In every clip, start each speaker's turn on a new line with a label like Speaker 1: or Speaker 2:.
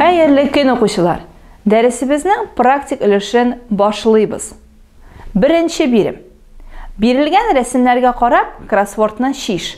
Speaker 1: Хәерле көн, укучылар! Дәресебезнең практик өлешен башлыйбыз. Беренче бирем. Бирелгән рәсемнәргә карап, кроссвордны чиш.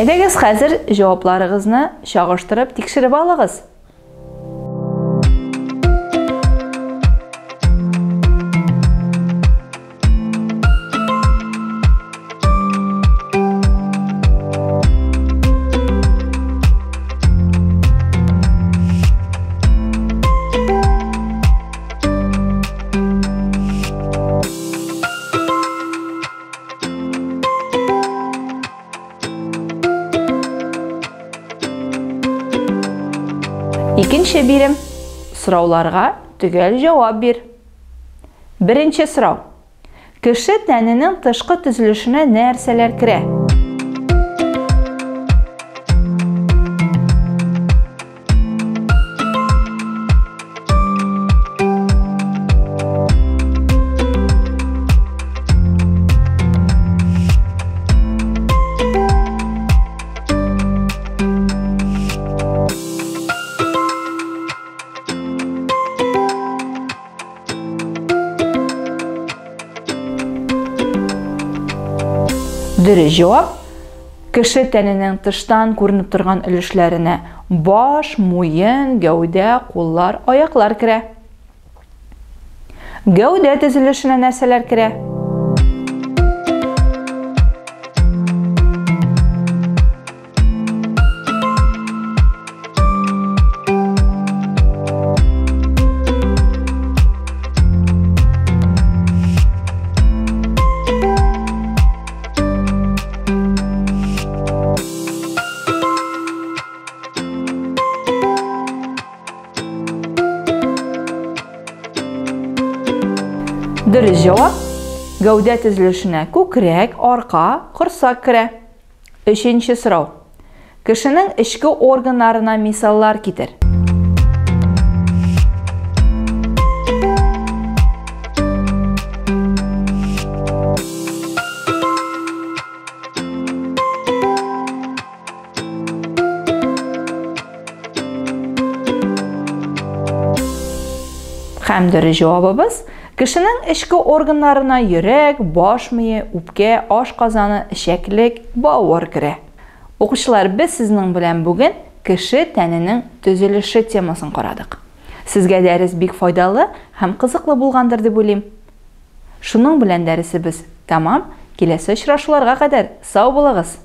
Speaker 1: Әйдәгез хәзер җавапларыгызны чагыштырып тикшереп алыгыз. Икенче бирем. Сорауларга төгәл җавап бир. Беренче сорау. Кеше тәненең тышкы төзелешенә нәрсәләр керә? Дөрес җавап кеше тәненең тыштан күренеп торган өлешләренә баш, муен, гәүдә, куллар, аяклар керә. Гәүдә төзелешенә нәрсәләр керә? Дөрес җавап. Гәүдә төзелешенә күкрәк, арка, корсак керә. Өченче сорау. Кешенең эчке органнарына мисаллар китер. Һәм дөрес җавабыбыз кешенең эчке органнарына йөрәк, баш мие, үпкә, ашказаны, эчәклек, бавыр керә. Укучылар, без сезнең белән бүген кеше тәненең төзелеше темасын карадык. Сезгә дәрес бик файдалы һәм кызыклы булгандыр дип уйлыйм. Шуның белән дәресебез тәмам. Киләсе очрашуларга кадәр сау булыгыз!